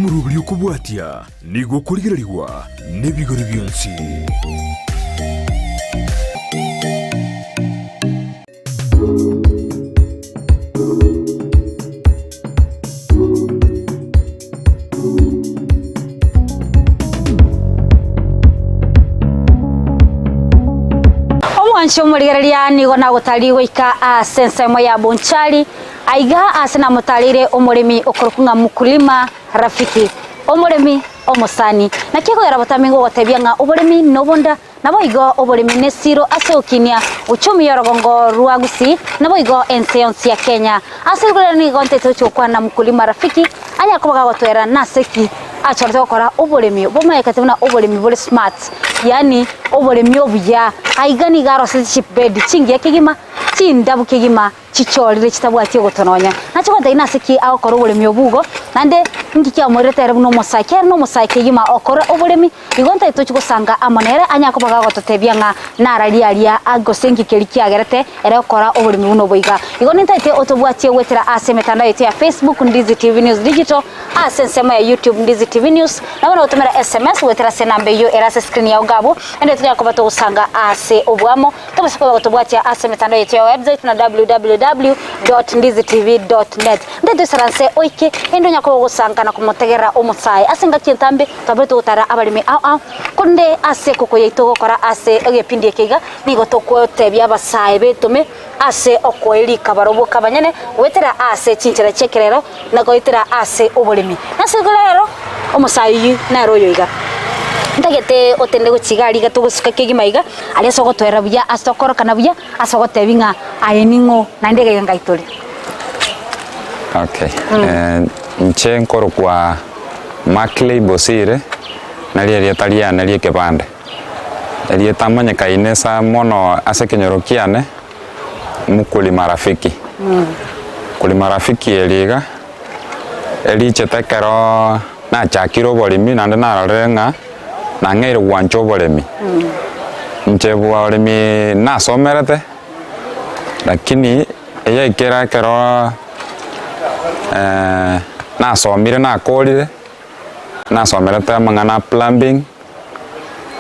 Omoroberi okobwatia nigo okorigererigwa nebigori bionsi. Omwanchi omorigereria nigo nagotari goika ase ensemo ya Bonchari Aiga aase namotareire omoremi okorokwa ng'a Mkulima Rafiki, omoremi omosani. Naki ekogera botambe ngogotebia ng'a oboremi nobonda, naboigo oboremi nesiro ase ogokinia uchumi y'orogongo rwa Gusii, naboigo ense yonsi ya Kenya. Ase riko rero nigo ntete gochia gokwana na Mkulima Rafiki, anyare koba gagotwera nase ki achorete gokora oboremi bomayekete buna oboremi bore smart, yaani oboremi obuya. Aiga nigo arosete chibedi chingiya kegima, chindabu kegima. chichorire chitabwati ogotononya. Nache gontebia nase ki agokora oboremi obwo igo, naende inki kiamoirete ere buna omosae? Kiagera nomosae kegima okora oboremi, igo ntari tochi gosanga amo nere anyare koba gagototebia ng'a nararia aria gose inki keria kiagerete ere gokora oboremi buna obo iga. Igo nintaete otobwatie goetera ase emetandao yaito ya Facebook, Ndizi TV News Digital, ase ensemo ya YouTube, Ndizi TV News, nabo nogotomera SMS goetera ase enamba eyio ere ase escreen yao iga abwo, naende tonyare koba togosanga ase oboamo. Tobasa koba gotobwatia ase emetandao yaito ya website na www.ndizitv.net. Nde toisaranse oike ende onya koba ogosanka na komotegerera omosae. Ase engaki entambe twabire togotara abaremi ao ao, korende ase ekoko yaito gokora ase egepindi eke iga nigo togotebia abasae betome ase okoe rikaba roboka abanyene goetera ase chinchera chi'ekerero na goetera ase oboremi. Nase igo rero omosae oyio nere oyo iga. Ntagete otende gochia iga aria iga togosuka kegima iga. Aria ase ogotoera buya, ase okorokana buya, ase ogotebi ng'a aye ning'o, naende iga iga ngai tore. Okay, inche nkorokwa Mackley Bosire, nario erieta riane ria ekebande. Erieta manyekaine asa mono ase ekenyoro kiane, Mkulima Rafiki. Mkulima Rafiki eri iga, erichete ekerooo nachakire oboremi naende narorire ng'a. nang'eire gwancha oboremi. Inche boremi nasomerete, lakini eyaikera ekero nasomire nakorire, nasomerete amang'ana a plumbing,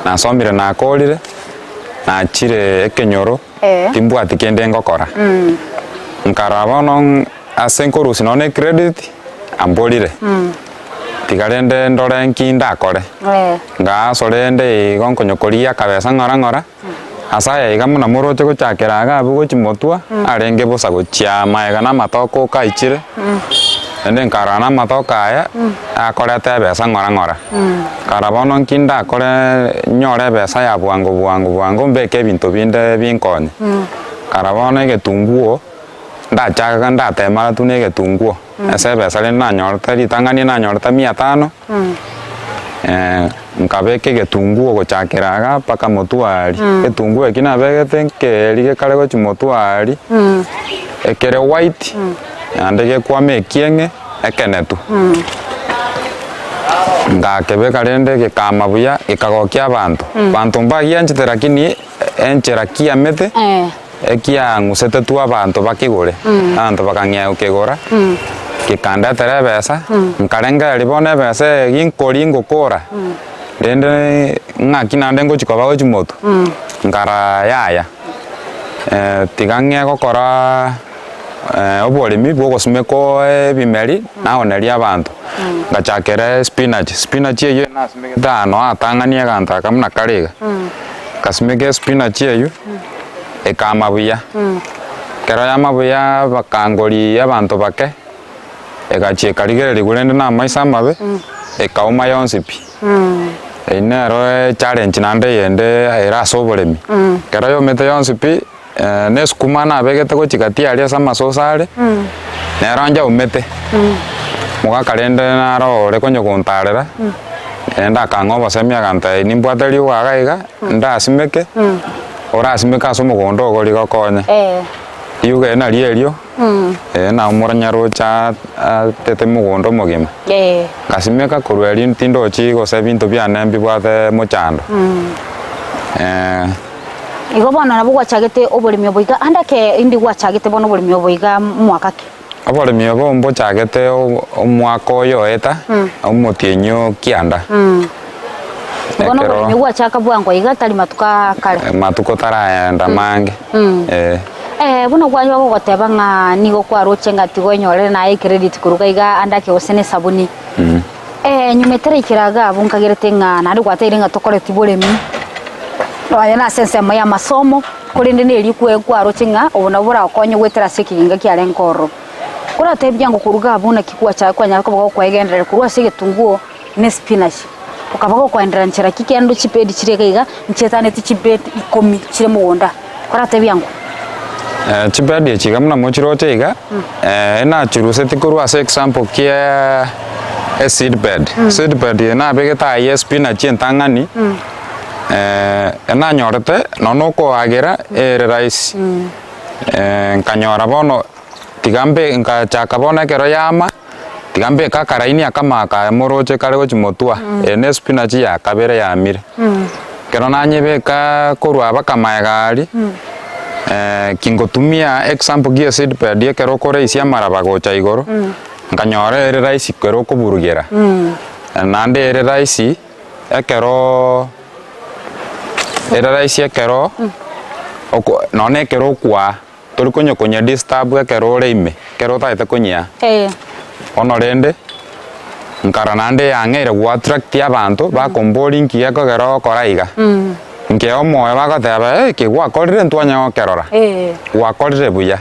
nasomire nakorire, nachire ekenyoro, timbwati kende ngokora. Nkarora bono ng'a ase nkorusia nonye na ecredit, amborire. Tiga rende ndore nki ndakore. Ngaaswa rende igo nkonya korigia akabesa ng'ora ng'ora, ase aya iga buna moroche gochakera iga abwo gochia motwe, arenge bosa gochia maega na amatoke okaichire, naende nkarora na amatoke aya, akoreta ebesa ng'ora ng'ora. Nkarora bono nki ndakore nyore ebesa ya bwango bwango bwango mbeke ebinto binde binkonye. Nkarora bono egetunguo, ndachaka ndatema tu na egetunguo. Ase ebesa rende nanyorete ritang'ani nanyorete mia tano, nkabeka egetunguo gochakera iga mpaka motwe aria. Egetunguo eki nabegete nkeeri gekare gochia motwe aria, ekere white, naende gekwama ekieng'e ekenetu. Ngakebeka rende gekama buya, gekagokia abanto. Abanto mbagianchete lakini enchera kiamete. Ekiang'usete tu abanto bakigure, abanto bakang'ea gokegora, gekandetera ebesa, nkarengereria bono ebesa eye ginkoria ngokora, rende ng'aki naende ngochia koba gochia motwe, nkaraa yaya, tiga ng'ee gokoraa oboremi bwa ogosimeka ebimeri, naoneria abanto, ngachakera espinach, spinach eywo nasimegete aano atang'ani egento aka buna kare iga, ngasimeka espinach eywo. Ekama buya. Ekero yama buya bakangoria abanto bake, egachia ekarigererigwa rende na amaiso amabe, ekauma yonsi pi. Eyio nero echallenge naende eyende ere ase oboremi. Ekero yaumete yonsi pi, na esukuma nabegete gochia gati aria ase amasosa are, nero njaumete, mogaka rende naro ore konya gontarera, naende akang'a obosemi agantebia nimbwate riuga iga iga, ndasimeke. Orasimeke ase omogondo ogo rigokonye. Riuga eri nario erio, ee na omornyaroche atete mogondo omogima. Ngasimeka korwa erio tindochi gose ebinto biane mbibwate mochando. Igo bono nabo gwachagete oboremi obo iga, ande ake indi gwachagete bono oboremi obo iga mwaka ki? Oboremi obo mbochagete omwaka oyo oeta, omotienyi o kianda. Bono Ekero oboremi gwachaka bwango iga tari matuko aa kare. matuko taraenda mange, eh. Eh, buna kwanywa gogoteba ng'a nigo kwaroche ng'a tigoenyorere naye ecredit koruga iga ande ake gose na esabuni. Eh, nyuma etaraikera iga abwo nkagerete ng'a naende gwateire ng'a tokoreti boremi, nonya na ase ensemo ya amasomo, korende na erio kwe kwaroche ng'a obo nabo boragokonye goetera ase ekeginga kiarenge ororo. Koratebia ng'a koruga abwo naki kwachaka kwanyara koba gokoegendereria korwa ase egetunguo na espinach, okaba gokoenderera nchera ki kende chibedi chire iga iga, nchietaneti chibedi ikomi chire mogondo aa, koratebia ng'o? Chibedi echi iga buna mochiroche iga, enachiruseti korwa ase example kia eseedbed. Seedbed eye nabegete aye espinach entang'ani, enanyorete nonya na okoagera ere rahisi, nkanyora bono tiga mbe nkachaka bono ekero yama, tiga mbeke akaraini akamo aka moroche kare gochia motwe aa, eye ne espinach ya kabere yamire. Ekero nanyebeka korwa mpaka magega aria, kingotumia example gie seedbed ekero okoraisia amaraba gocha igoro, nkanyora ere rahisi ekero okoburugera, naende ere rahisi ekeroo ere rahisi ekero oko nonye na ekero okwaa. Tori konya konya disturb ekero ore ime, ekero otagete konyia. Bono rende, nkara naende yang'eire go attract abanto, bakomboria inki gekogera ogokora iga. Nkea omoyo bagoteba eh eke gwakorire ntwanya gokerora, gwakorire buya.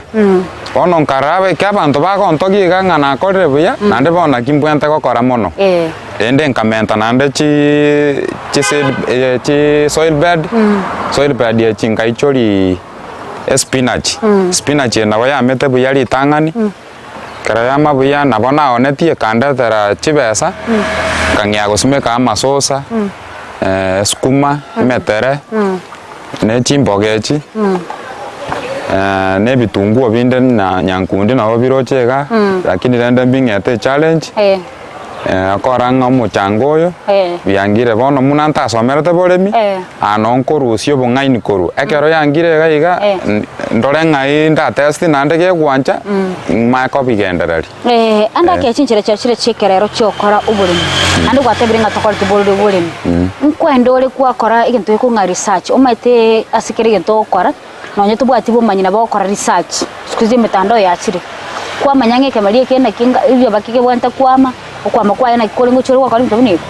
Bono nkarora eke abanto bagontogia iga ng'a nakorire buya, naende bono naki mbwente gokora mono. Rende nkamenta naende chi chi seed chi soil bed, soil bed echi nkaichoria. Espinachi, spinachi eye nabo yamete buya ritang'ani, ekero yama buya nabo naonetie ekandetera chibesa, nkang'ea gosimeka amasosa, esukuma, emetere, ne chimboga echi, na ebitunguo binde na nyankundi nabo biroche igaa, lakini rende mbing'ete echallenge. Okora ng'a omochango oyo biangire bono buna ntasomerete boremi, aa noo nkorusia obong'aini korwa. Ekero yangire iga iga, ndore ng'ai ndatesti naende gegwancha, manye kobigendereria. Ande ekero chinchera chiao chire chi'ekerero chi'ogokora oboremi, naende gwatebire ng'a tokoreti borori oboremi, nkwenda ore gwakora egento gekong'a research, omanyete ase kera egento ogokora, nonye tobwati bomanyi nabo ogokora research, siku hizi emetandao yachire, kwamanya ng'a ekemeri eke naki enga erioba ki kebwate kwama, okwama kwaye naki kore ngochia ore gwakora ebinto buna ebi.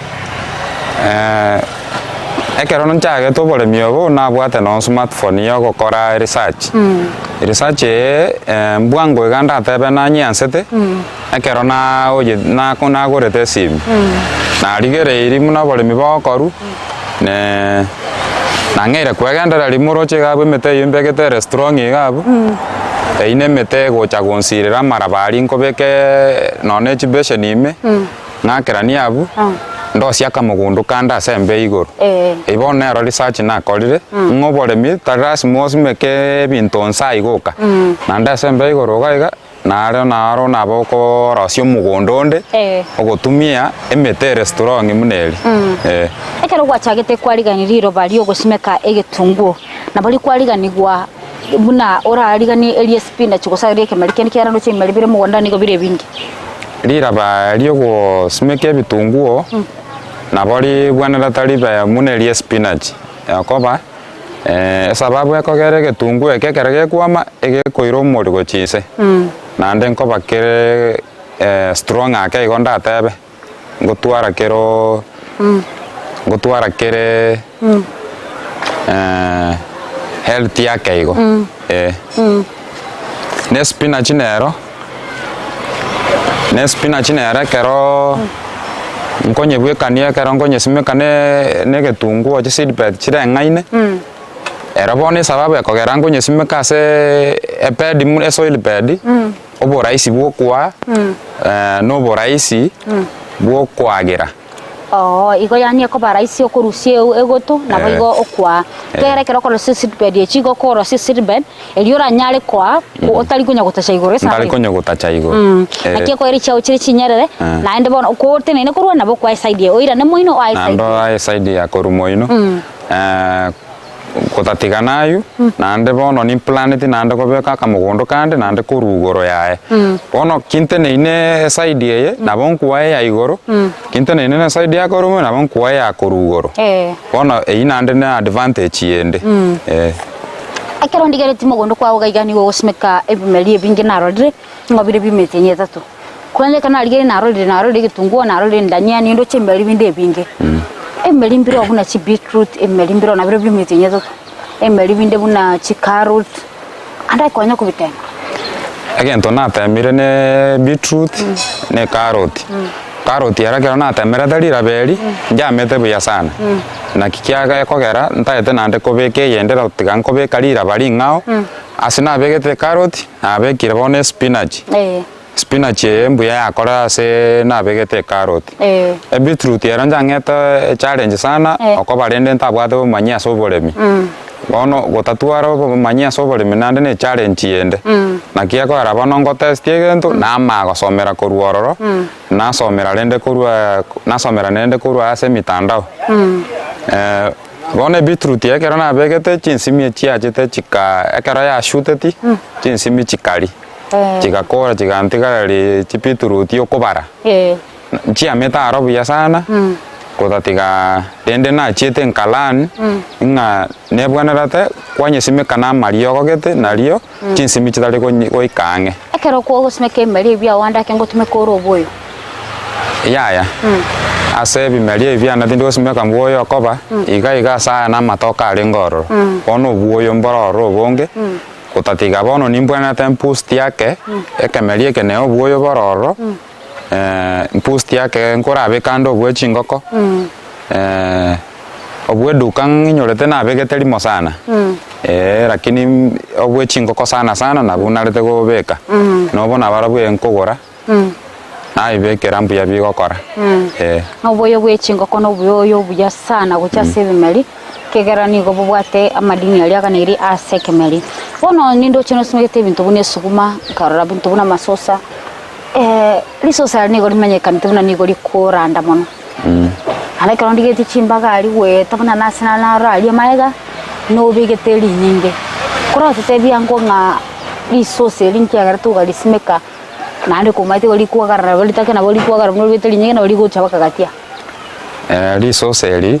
Ekero nchagete oboremi obo nabwate nonye smartphone ya ogokora research, research eye mbwango iga ndatebe nanyiansete, ekero naoye nako nagorete esimi, narigereirie buna oboremi bogokorwa. Nang'eire kwegenderera rimu oroche iga abwo emete eyio mbegete ere strong iga abwo, eyio na emete egocha gonsirera amaraba aria nkobeke nonya ne chibesheni ime, ng'akeranie abwo, ndosie akamogondo kande ase embe igoro. Eyio bono nero research nakorire, ng'a oboremi tari lasima osimeke ebinto nsa iga oka, naende ase embe igoro iga iga. Naro naro nabo okorosia omogondo onde, ogotumia emete ere strong buna eri, eh. Ekero gwachagete kwarigania riroba ri'ogosimeka egetunguo, nabo rikwariganigwa buna orariganie erie spinach gose erie ekemeri kende kiagera ndoche ebimeri bire mogondo nigo bire ebinge. Riraba ri'ogosimeka ebitunguo, nabo ribwenerete ribe buna erie spinach, okoba. Esababu ekogera egetunguo eke ekero gekwama, egekoira omori gochia inse, naende nkoba kere strong ake igo ndatebe, ngotwara keroo ngotwara kere healthy ake igo, eh. Na espinach nero, na espinach nero ekeroo nkonyebwekania ekero nkonyesimeka ne na egetunguo chiseedbed chireng'aine, ero bono esababu ekogera nkonyesimeka aseeee ebed buna esoil bed, oborahisi bwa okoa na oborahisi bwa okoagera. Oo, igo yaani ekoba rahisi okorusia eu egoto, nabo Eh. igo okwaa. Ekiagera ekero okorosia eseedbed echi, igo okorosia eseedbed, erio oranyare koa, otari konya gotacha igoro ase Ntari nabo igo. konya gotacha igoro. Mm. Eh. Naki ekoeria chiao chire chinyerere, Eh. naende bono okotenene korwa nabo okoa eside eye, oirane moino oae eside Naende eye. oae eside ya korwa moino. Gotatiga naywo, naende bono nimplaneti naende kobeka akamogondo kande naende korwa igoro yaye. Bono kinteneine eside eye, nabo nkoa eya igoro, kinteneine na eside ya korwa ime, nabo nkoa eya korwa igoro. Bono eyio naende ne advantage ende, eh. Ekero ndigeretie mogondo kwao iga iga nigo ogosimeka ebimeri ebinge narorire, ng'a bire bimete enye etato. Korende ekero narigereire narorire narorire egetunguo, narorire endania, nindoche ebimeri binde ebinge. Ebimeri mbireo buna chibeetroot, ebimeri mbireo nabirobio bimete enye etato, ebimeri binde buna chicarrot, ande akonya kobitema. Egento natemire ne beetroot na ecarrot. Carrot ere ekero natemerete riraba eri, ndiamete buya sana. Naki kiaga ekogera ntaete naende kobeka eyende tiga nkobeka riraba ring'ao, ase nabegete ecarrot, nabekire bono espinach. Spinach eye mbuya yakora ase nabegete ecarrot. Ebeetroot ero nchang'ete echallenge sana okoba rende ntabwate obomanyi ase oboremi. Bono gotatwara obomanyi ase oboremi naende ne echallenge ende. Naki ekogera bono ngotesti egento namanya gosomera korwa ororo, nasomera rende korwa nasomera naende korwa ase emitandao. Bono ebeetroot ekero nabegete chinsimi echiachete chika ekero yashuteti, chinsimi chikaria. Chigakora chigantigareria chibitiruti okobara. Nchiamete aro buya sana, gotatiga rende nachiete nka learn ng'a nebwenerete kwanyesimeka na amariogo gete nario chinsimi chitari goika ang'e. Ekero kwagosimeka ebimeri ebi biao ande ake ngotumeka ore oboyo? Yaya, ase ebimeri ebi biane tindi gosimeka mbwoyo okoba, iga iga ase aya namatoke arenge ororo, bono obwoyo mboro ororo obonge. Gotatiga bono nimbwenerete mpusti ake, ekemeri eke ne obwoyo bore ororo, mpusti ake nkorabeke ande obwe chingoko, obwe eduka ng'inyorete nabegete rimo sana, eh, lakini obwe chingoko sana sana nabwo narete kobeka, nobo nabarabwo nkogora. Naibekera mbuya bigokora, ee. Noboyo bwe chingoko noboyo obuya sana gochia ase ebimeri, ekiagera nigo bobwate amadini aria aganeirie ase ekemeri. Bono nindoche nosimegete ebinto buna esuguma, nkarora ebinto buna amasosa, risosa eri nigo rimanyekanete buna nigo rikoranda mono. Naende ekero ndigetie chimbaga aria goeta buna nase nare narora aria magega, nobegete rinyinge. Korototebia ango ng'a risosa eri nkiagera togarisimeka. Naende komaete igo rikwagarara nabo ritake nabo rikwagarara buna oribete rinyinge nabo rigocha bakagatia. Risosa eri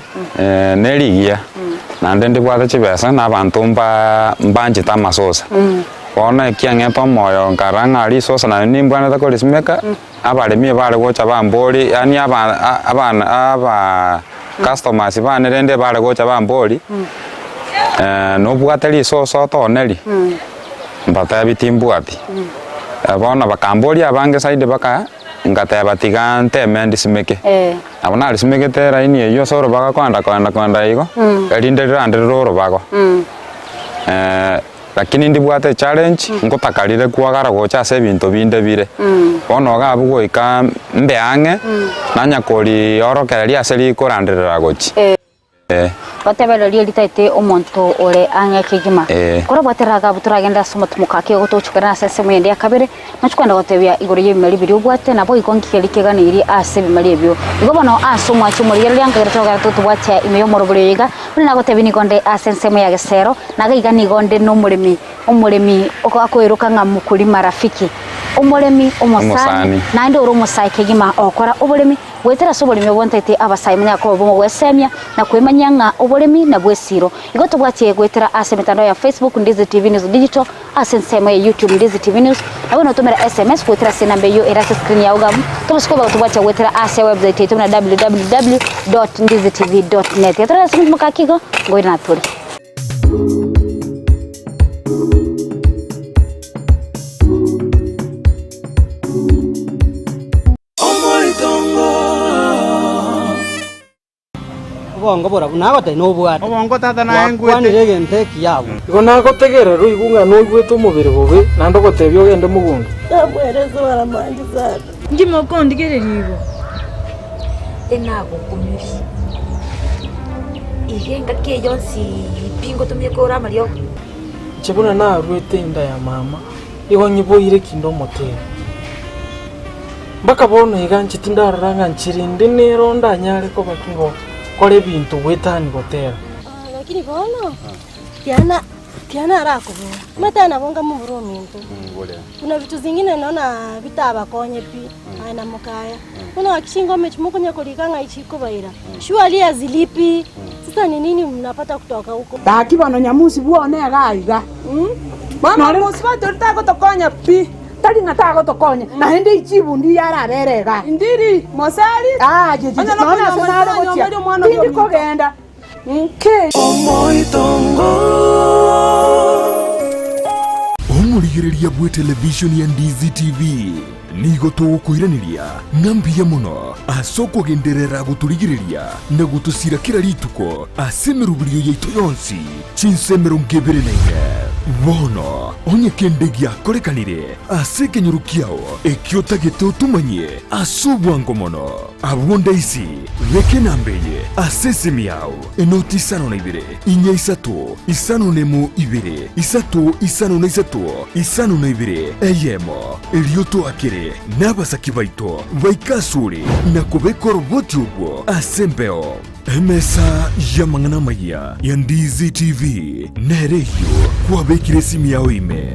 nerigiya naende ndibwate chibesa na abanto mba mbanchete amasosa. Bono ekiang'ete omoyo nkarora ng'a risosa naende nimbwenerete korisimeka, abaremi ebare gocha bambori yaani aba abana aba customers bane rende ebare gocha bambori, nobwate risosa otooneri? Mbatebi timbwati. Bono bakamboria abange zaidi baka ngateba tiga nteme ndisimeke. Nabo narisimegete eraini eyio ase orobago koenda koenda koenda igo, erinde riranderere orobago. Lakini ndibwate echallenge, ngotaka rire kwagara gocha ase ebinto binde bire. Bono iga abwo goika mbe ang'e, nanya koriorokereria ase rikoranderera gochia. Gotebereria ritaete omonto ore ang'e kegima. Korabwate Ragabu toragende ase omotumoka ake ogotochokera ase ensemo yende ya kabere, nochie kwenda gotebia igoro y'ebimeri biria obwate, naboigo nkegeri keganeirie ase ebimeri ebio. Igo bono ase omwache omorigereria nkagera togera totobwatia ime y'omorobori oyo iga, buna nagotebia nigo nde ase ensemo ya Gesero, na iga iga nigo nde nomoremi, omoremi akoeroka ng'a Mkulima Rafiki, omoremi omosani, naende ore omosae kegima ogokora oboremi. Goetera ase oboremi obo ntaete abasae monyare koba bogwesemia na kwemanyia ng'a oboremi nabwo esiro. Igo tobwatie goetera ase emetandao ya Facebook Ndizi TV News Digital, ase ensemo ya YouTube Ndizi TV News, nabo notomera SMS goetera ase enamba eyio ere ase screen yao iga abwo. Tobose koba gotobwatia goetera ase ewebsite yaito buna www.ndizitv.net. Getore ase omochie gaki igo, ngoirana tore. Obongo borabu nagotebia nobwate. Obongo tata naye ngwete. Gwakwanire egento ekiya abwo. Igo nagotegerera oigwe ng'a noigwete omobere bobe, naende ogotebia ogende mogondo. Namwerese baramanche sana. Inki mokondigereria igo? Enagokumirie. Iga engaki eye yonsi pi ngotumia kore amariogo. Inche buna naruete enda ya mama, igo nyiboire kinde omotero. Mpaka bono iga inche tindarora ng'a nchire inde nero ndanyare koba ki ngokora ebinto goetania gotera. Lakini bono tiana tiana arakobora omanyete nabo nkamobora ominto kuna vitu zingine naona bitabakonye pi aye na mokaya bono gaki chingoma echi mokonya korika ng'a chikobaira surely hazilipi sasa ni nini mnapata kutoka huko. Gaki bono nyamusi bwone iga iga. Bono omosubati oria tagotokonya pi. Tari ng'a tagotokonya, naende ichibu ndiya arabere igaa. Indiri, mosari. Ah, je, je, Onye nonya ase nokonyuoma nare gochia. nanyuomeria omwana oria Tindi ominto. kogenda. Nke. Omorigereria bw'etelevishoni ya Ndizi TV nigo togokoiraneria ng'a mbuya mono ase okogenderera gotorigereria na gotosira kera rituko ase emeroberio yaito yonsi chinsa 24. Bono onye kende giakorekanire ase ekenyoro kiao ekio otagete otomanyie ase obwango mono, abwo ndaisi beka enamba eye ase esimi yao, enoti isano na ibere, inya isato, isano nemo ibere, isato isano na isato, isano na ibere, eyemo. Erio toakere nabasaki baito baike asore na kobeka oroboti obwo ase embeo. Emesa y'amang'ana amayia ya Ndizi TV nere eyio kwabekire esimi yao ime.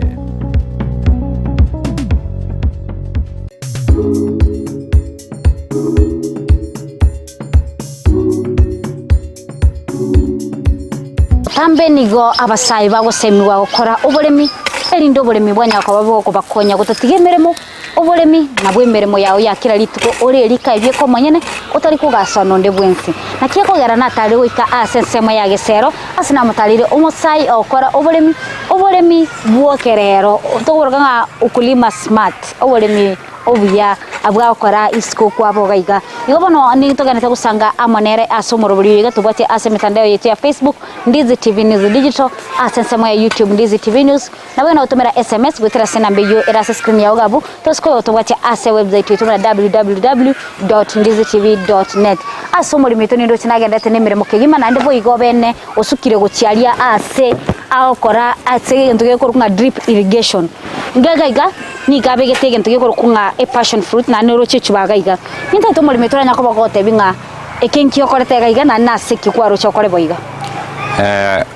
Tambe nigo abasae bagosemigwa gokora oboremi, erinde oboremi bwanyara koba bogobakonya gotatiga emeremo, oboremi nabwo emeremo yao ya kera rituko ore erika ebieka omonyene otari kogaswa nonde bwensi. Naki ekogera natare goika ase ensemo ya gesero ase namotareire omosae ogokora oboremi, oboremi bw'okerero tokoboroka ng'a ukulima smart, oboremi obuya abwo agokora isiko kwabo iga iga. Igo bono nitogenete gosanga amo nere ase omorobori oyo iga tobwate ase emetandao yaito ya Facebook, Ndizi TV News Digital, ase ensemo ya YouTube Ndizi TV News, nabo igo nogotomera SMS goetera ase enamba eyio ere ase screen yao iga abwo, tose koyotobwatia ase website yaito buna www.ndizitv.net. Ase omoremi oito nindoche nagenderete nemeremo kegima naende boigo bene osukire gochia aria ase agokora ase egento gekorokwa ng'a drip irrigation. Iga iga iga. Nigo abegete egento gekorokwa ng'a epassion fruit, naende noroche echuba iga iga. Nintagete omoremi toranyare koba ogotebi ng'a eke nki okorete iga iga naende nase ki kwaroche okore bo iga.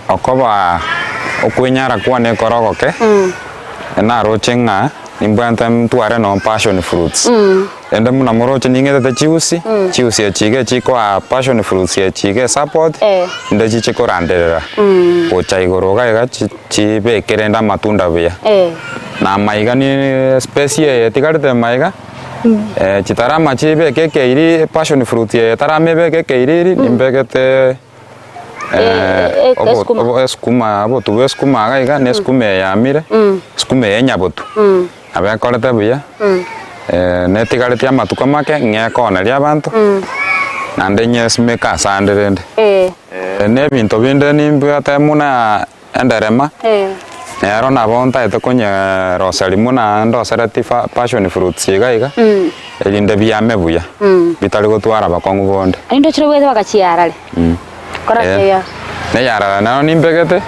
Okoba okwenyara kwane ekero ogoke, naroche ng'a nimbwate ntware nonye passion fruits. Rende buna moroche ning'etete chiusi, chiusi echi iga echikoa passion fruits echi iga esupport, inde chiche koranderera gocha igoro iga iga chi chibeke rende amatunda buya. Na amaiga ni space eye etigarete maiga, chitarama chibeke ekeiri passion fruit eye etarama ebeke ekeiriri nimbegete esukuma obotu bwa esukuma iga iga na esukuma eye yamire, esukuma eye enyabotu. Nabo ekorete buya, netigaretie amatuko make ng'e kooneria abanto, naende nyesimeke ase ande rende. Na ebinto binde nimbwate buna enderema, nero nabo ntagete konyeroseria buna ndoseretie fa passion fruits iga iga, erinde biame buya, bitari gotwara bokong'u bonde. Rende ochire bwete bagachiarare. Kora ase Neyarara nero nimbegete,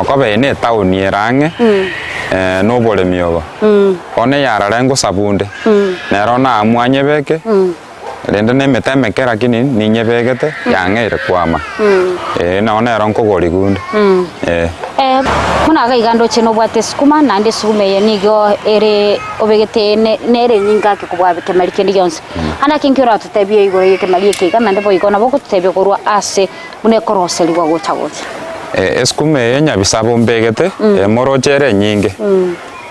okoba eye ne etaoni ere ang'e, na oboremi obo. Bono eyarara ngosabunde, nero naamua nyebeke, rende na emete emeke lakini ninyebegete, yang'eire kwama. Ee nabo nero nkogorigwa onde, ee. Buna iga iga ndoche nobwate esukuma, naende esukuma eye nigo ere obegete nere enyinga ake kobua ekemeri kende gionsi. Ande ake nki oratotebie igoro y'ekemeri eke iga, naende boigo nabo ogototebia korwa ase buna ekoroserigwa gocha gocha. Esukuma eye nyabisabo mbegete, moroche ere enyinge.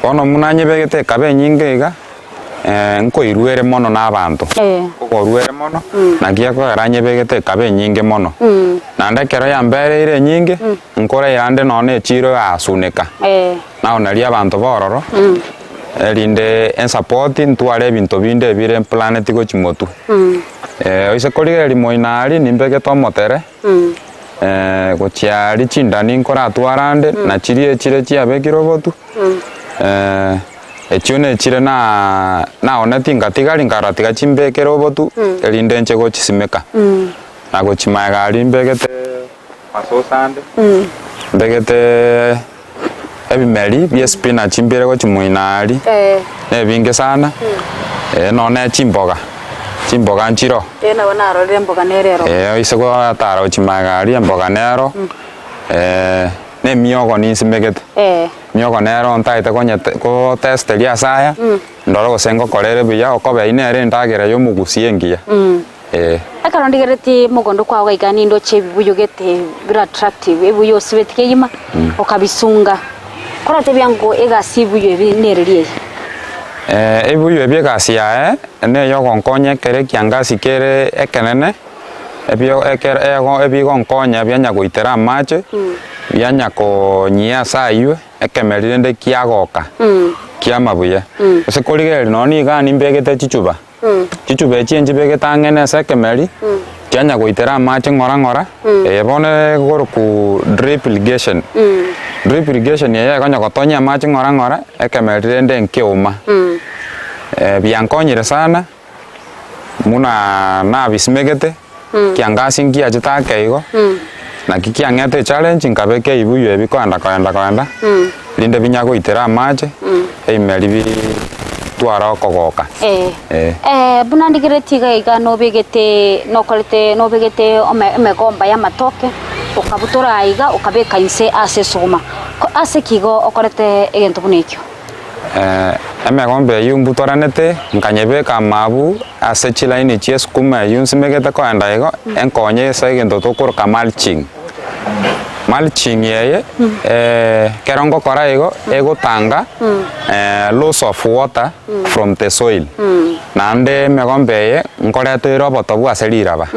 Bono buna nyebegete ekaba enyinge iga, nkoirwa ere mono na abanto. Nkoborwa ere mono, naki ekogera nyebegete ekaba enyinge mono. Naende ekero yambereire enyinge, nkore eyande nonya na echiro yasuneka. Nao nario abanto bororo, erinde ensapoti ntware ebinto binde ebire mplaneti gochia motwe. Oise korigereria moino aria nimbegete omotere, gochia aria chindani nkoratware ande, na chiria echire chiabekire obotwe, echio nechire na naoneti ngatigari nkarora tiga chimbekere obotwe, erinde nche gochisimeka. Na gochia magega aria mbegete masosa ande, mbegete ebimeri bie spinach mbire gochia moino aria, na ebinge sana, nonya ne chimboga, chimboga nchiroo. Ee nabo narorire emboga nere ero. Ee oise gotara gochia magega aria emboga nero. Na emiogo ninsimegete. Emiogo nero ntaete konyete gotesteria ase aya, ndore gose ngokora ere buya, okoba eyio nere endagera ya omogusi engiya, eh. Ekero ndigeretie mogondo kwao gaiga nindoche ebibuyu gete bire attractive, ebibuyu osibeti kegima, okabisunga. Koratebia ng'o egasi ebibuyu ebi nereri eye? Ebibuyu ebi egasi yaye, neyogonkonya ekero ekiangasi kere ekenene. Ebio ekero ego ebigonkonya bianya goitera amache, bianya konyia ase aywo, ekemeri rende kiagoka, kiama buya. Gose korigereria nonya nigo iga nimbegete chichuba, chichuba echi nchibegete ang'e na ase ekemeri, kianya goitera amache ng'ora ng'ora, eye bono egorokwa drip irrigation. Drip irrigation eye ekonya gotonya amache ng'ora ng'ora, ekemeri rende nkeoma. Biankonyire sana. Buna nabisimegete, kiangasi nkiachete ake igo, naki kiang'ete echallenge nkabeka ebibuyu ebi koenda koenda koenda, rinde binya goitera amache, ebimeri bitware okogoka. Eh. Eh. Eh, buna ndigeretie iga iga nobegete nokorete nobegete ome emegomba y'amatoke, okabutora iga okabeka inse ase esuguma. Ko ase ki igo okorete egento buna ekio? Emegomba eyio mbutoranete, nkanyebeka amabu ase chilaini chi'esukuma eyio nsimegete koenda igo, enkonye ase egento tokoroka mulching. Mulching eye, ekero ngokora igo, egotanga loss of water from the soil. Naende emegomba eye, nkoreta ere obotobu ase riraba,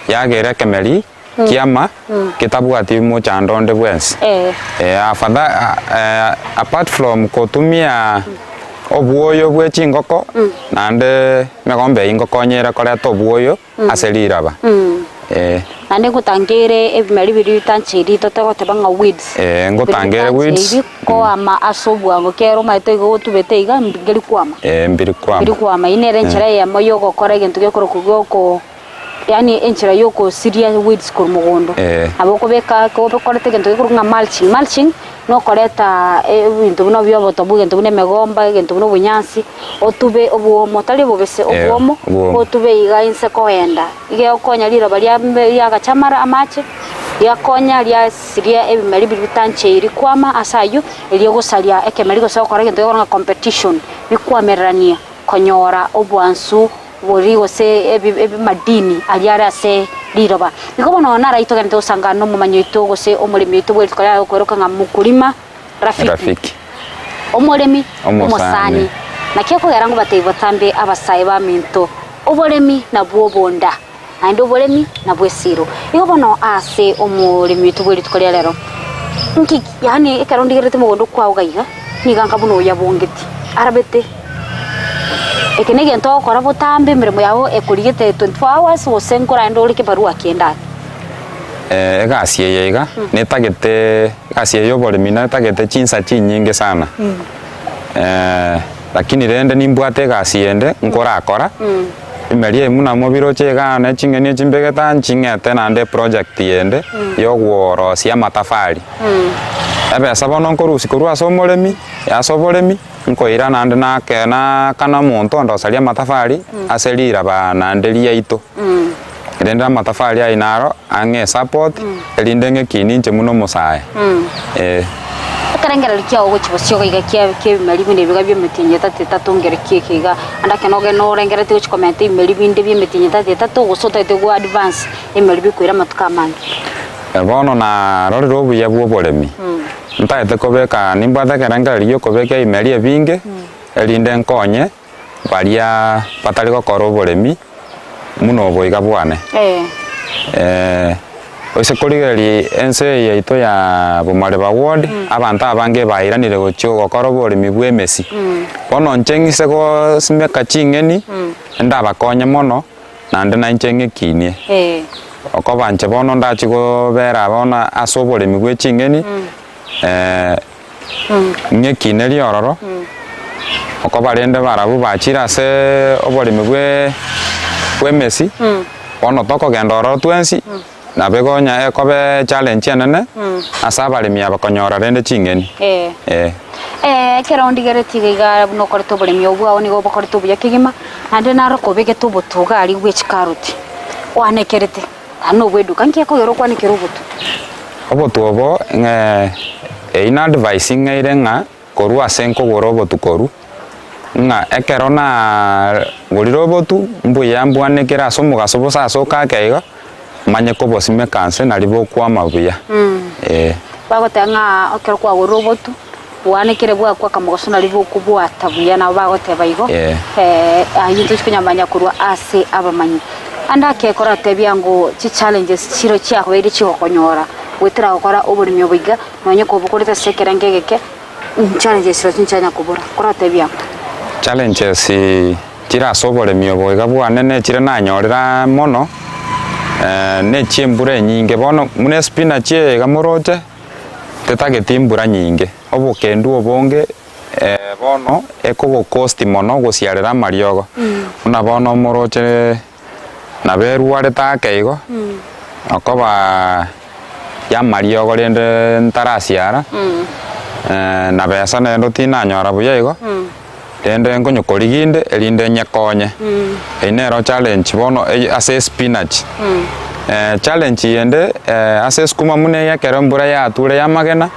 yagera ekemeri. kiama getabwati mochando onde bwensi. Afadha apart from kotumia obwoyo bwe chingoko naende emegomba eyio ngokonya ere koreta obwoyo ase riraba. Naende ngotangere ebimeri biria bitancheiri totagoteba ng'a weeds. Ee, ngotangere weeds. Biria bitancheiri koama ase obwango ekiagera omanyete igo otubete iga mbiri kwama. Ee, mbiri kwama. Mbiri kwama. Eyio nere enchera eyemo ya ogokora egento gekorokwa gioko. Yaani enchera y'ogosiria weeds korwa mogondo. Eh. Nabo okobeka okoreta egento gekorokwa ng'a mulching. Mulching, nokoreta ebinto buna bia obotobu, egento buna emegomba, egento buna obonyansi, otube obwomo, tari obobese, Eh, obwomo, obwomo. otube iga inse kogenda. Iga egokonya riroba riabe riagacha amara amache, riakonya riasiria ebimeri biria bitancheiri kwama ase aywo, erio gosaria ekemeri gose gokora egento gekorokwa ng'a competition, bikwamererania konyora obwansu Bori gose ebimadini aria are ase riroba. Igo bono naraitogenete gosanga nomomanyi oito gose omoremi oito bwe rituko riaye okweroka ng'a Mkulima Rafiki, Rafiki. omoremi Omosani. omosani. Naki ekogera ngobatebie botambe abasae baminto, oboremi nabwo obonda, naende oboremi nabwo esiro. Igo bono ase omoremi oito bwe rituko ria rero, nki yaani ekero ndigererete mogondo kwao iga iga, nigo anga buna oyabongeti, arabete. Eke negento ogokora botambe emeremo yao ekorigete 24 hours gose nkoraende ore kebarua kende ake. Egasi eye iga netagete egasi eye ya oboremi netagete chinsa chinyinge sana lakini rende nimbwate egasi ende nkorakora, emeria eye buna mobiroche igaa ne ching'eni echi mbegete aa nching'ete naende eproject ende ya ogworosia amatafari. Ebesa bono nkorusia korwa ase omoremi ase oboremi. Nkoira naende nake naakana omonto ondosarie amatafari ase riraba naende riaito. Rende amatafari ayio naro ang'e esupport, erinde ng'ekinie inche buna omosae. Eh. Ekerengererio kiao gochia bosio iga kia ki'ebimeri buna ebiga bi'emetienyi etato etato ngere ki eke iga, ande ekero nogende norengereretie gochia komenta ebimeri binde bi'emetienyi etato etato gose otagete go advance ebimeri bikoira amatuko amange. Bono narorire obuya bw'oboremi. Ntagete kobeka, nimbwate ekerengererio gi'okobeka ebimeri ebinge, erinde nkonye baria batari gokora oboremi buna oboiga bwane. Ase korigereria ense eye yaito ya Bomariba ward, abanto abange bairanire gochia gokora oboremi bwa emesi. Bono inche ng'ise gosimeka ching'eni, ndabakonye mono, naende nainche ng'ekinie. Okoba inche bono ndachie kobera bono ase oboremi bwe ching'eni, ng'ekinerie ororo, okoba rende barabwo bachire ase oboremi bwe bw'emesi, bono tokogenda ororo twensi, nabo egonya ekobe echallenge enene, ase abaremi aba konyora rende ching'eni, eh. Ekero ndigeretie iga iga buna okorete oboremi obwo bwao nigo bokorete obuya kegima, naende naro kobegete obotu iga aria bwe chikaroti. Kwanekerete, naende nobwa eduka, nki ekogera okwanekera obotu? Obotu obo ng'e eyio na advice ng'eire ng'a korwa ase nkogora obotu korwa, ng'a ekero nagorire obotu mbuya mbwanekere ase omogaso bosa ase okake igo, manye kobosimeka nse nari bokwama buya, eh. Bagoteba ng'a ekero kwagorire obotu, bwanekere bwakwa akamogaso nari bokobwata buya, nabo bagoteba igo, ayio ntochi konyamanya korwa ase abamanyi. Ande ake koratebia ng'o chichallenges chiro chiakobeire chigokonyora goetera gokora oboremi obo iga, nonye kobokorete ase ekerengo egeke, challenges chirochio nchianya kobora, koratebia ng'o? Challenges chire ase oboremi obo iga bwane nechire nanyorire mono, nechi'embura enyinge bono buna espinach eye iga moroche, tetageti embura nyinge, obokendu obonge bono ekogokosti mono gosiarera amariogo, buna bono moroche nabo erwarete ake igo, okoba y'amariogo rende ntarasiara, na besa naende tinanyora buya igo, rende nkonya korigia inde erinde nyekonye. Eyio nero challenge bono ase espinach. Challenge yende ase esukuma buna eye ekero embura yature y'amagena,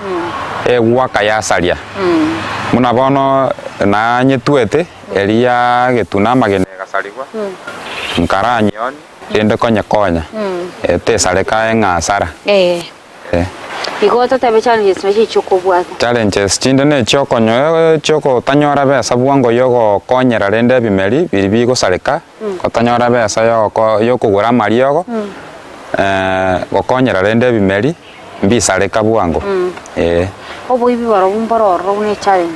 egwaka yasaria. Buna bono nanyetwete eria yagetuna amagena egasarigwa, nkaranyionia rende konyekonya, tesareka eng'asara. Igo totebe challenges nachi chiokobwata. Challenges chinde nechiokonyo chiokotanyora besa bwango yogokonyera rende ebimeri biri bigosareka, gotanyora besa yoko yokogora amariogo, gokonyera rende ebimeri mbisareka bwango, eh. Oboibi barobwo mboro ororo buna echallenge.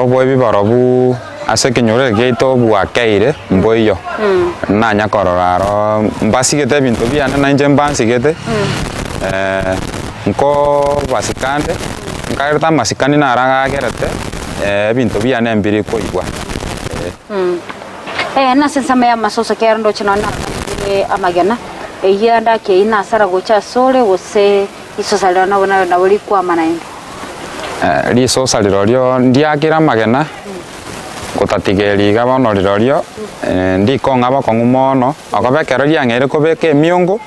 Oboibi barobwo ase ekenyoro eke giaito bwakeire mboiyo, nanya korora aro mbasigete ebinto biane na inche mbansigete, nkobasika ande, nkareta amasikani naro agagerete ebinto biane mbiri koibwa. Nase ensemo y'amasoso kero ndoche nonya nabatanchire amagena, eyio ande ake eyio nasara gocha asore gose Risosa riria nabo nabo rikwama naende. Risosa rirorio ndiakire amagena, gotatiga eri iga bono rirorio ndikong'a bokong'u mono, okoba ekero riang'eire kobeka emiongo,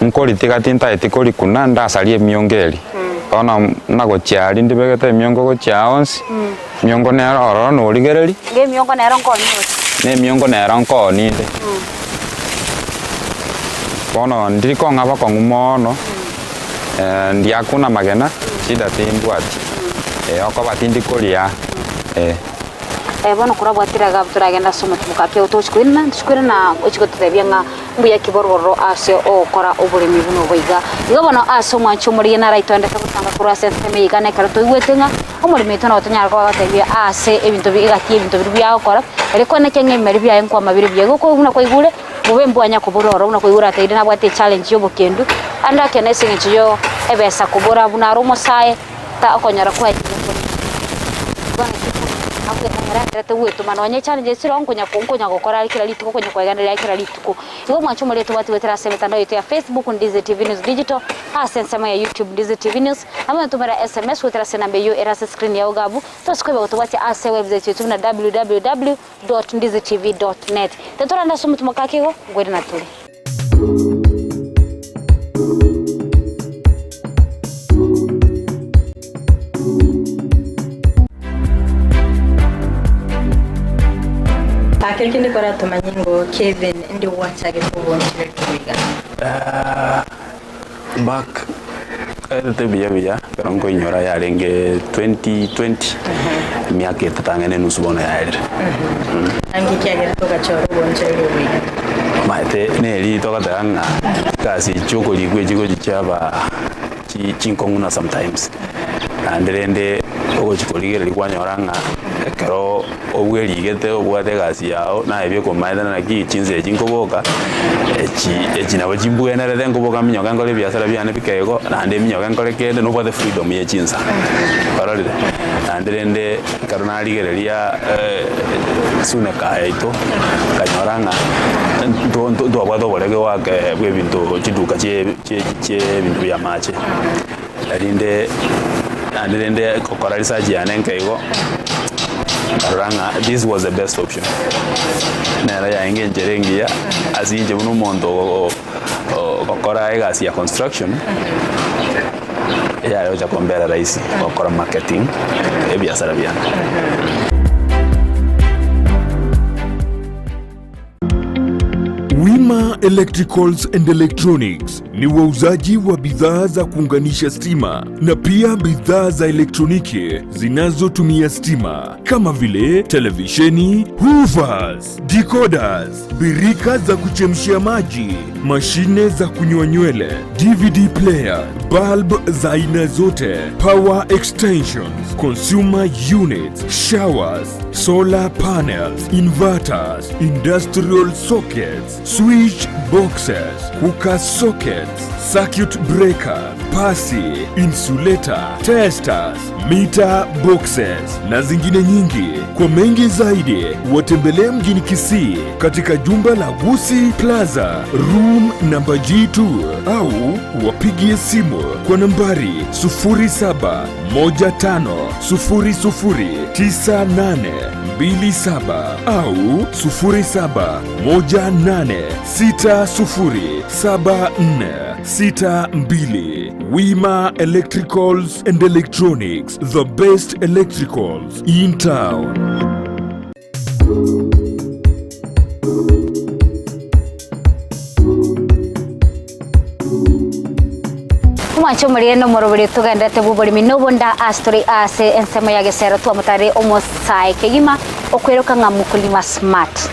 nkoritiga tintaeti korikuna ndasarie emiongo eria. Bono nagochia aria ndibegete emiongo gochia aa onsi, emiongo nero ororo norigereria. Iga emiongo nero nkooni ore. Na emiongo nero nkooni inde. Bono ndiri kong'a bokong'u mono, ndiakuna amagena, shida timbwati, okoba tindi koria eh. Bono korabwatire iga abwo toragende ase omotuko ake tochi koirana, ntochi koirana ochi gototebia ng'a mbuya ki bororo ase ogokora oboremi buna obo iga. Igo bono ase omwancho omorigia naraitoendete gotanga korwa ase ensemo eye iga nekero toigwete ng'a omoremi oito nabo tonyare koba agotebia ase ebinto bi egati y'ebinto biria biagokora, erio kwanekio ng'a ebimeri biaye nkwama bire buya. Igo buna kwaigure. Bobe mbwanya kobora oro buna koigora ateire nabwate echallenge y'obokendu ande akene ase eng'encho yo ebesa kobora buna are omosae ta okonyora kwaye agendererete gwetoma nonye echallenge chire oo nkonya nkonya gokora are kera rituko nkonya koegendereria are kera rituko. Igo omwancho omoria tobwati goetera ase emetandao yaito ya Facebook Ndizi TV News Digital ase ensemo ya YouTube Ndizi TV News nabo notomera sms goetera ase enamba eyio ere ase escreen yao iga abwo tosi koiba gotobwatia ase ewebsite yaito buna www. Ndizitv dot net. Tetorande ase omotumo kake igo, nkwere na tore. Ake kende koratomanye ngo Kevin ndi gwachagete obonchoreri oboiga. Back aetete buya buya ekero nkoinyora yarenge 2020 emiaka etato ang'e na enusu bono yaerire. Anki kiagerete ogachora obonchoreri oboiga? Omanyete neri togoteba ng'a chigasi echi chi'okorikwa echi gochi chiaba chi chinkong'u na sometimes. Naende rende ogochi korigereria kwanyora ng'a ekero obwerigete obwate egasi yao naye biokomaete naki chinsa echi nkoboka, echi echi nabo chimbwenerete nkoboka minyoke nkore ebiasara biane bike igo, naende minyoke nkore kende nobwate freedom ya chinsa, kwarorire? Naende rende ekero narigereria suneka yaito, nkanyora ng'a nto nto ntwabwate oborege goaka bwa ebinto chiduka chie chie chie ebinto bia amache. Erinde naende rende gokora research yane nke igo, nkarora ng'a this was the best option. Nero yarenge enchera engiya ase inche buna omonto ogokora egasi ya construction. Eyare gocha kombera rahisi gokora marketing ebiasara biane. Wima Electricals and Electronics ni wauzaji wa bidhaa za kuunganisha stima na pia bidhaa za elektroniki zinazotumia stima kama vile televisheni, hoovers, decoders, birika za kuchemshia maji, mashine za kunyoa nywele, DVD player, bulb za aina zote, power extensions, consumer units, showers, solar panels, inverters, industrial sockets, switch boxes, cooker sockets, circuit breaker, pasi, insulator, testers, meter boxes na zingine nyingi. Kwa mengi zaidi, watembelee mjini Kisii katika jumba la Gusii Plaza room namba G2 au wapigie simu kwa nambari 0715009827 au 0718607462. Wima Electricals and Electronics, the best electricals in town. Omwanche omorere na omoroberi togenderete bw'oboremi na obonda ase tore ase ensemo ya Gesero twamotare omosae kegima okweroka ng'a Mkulima Smart.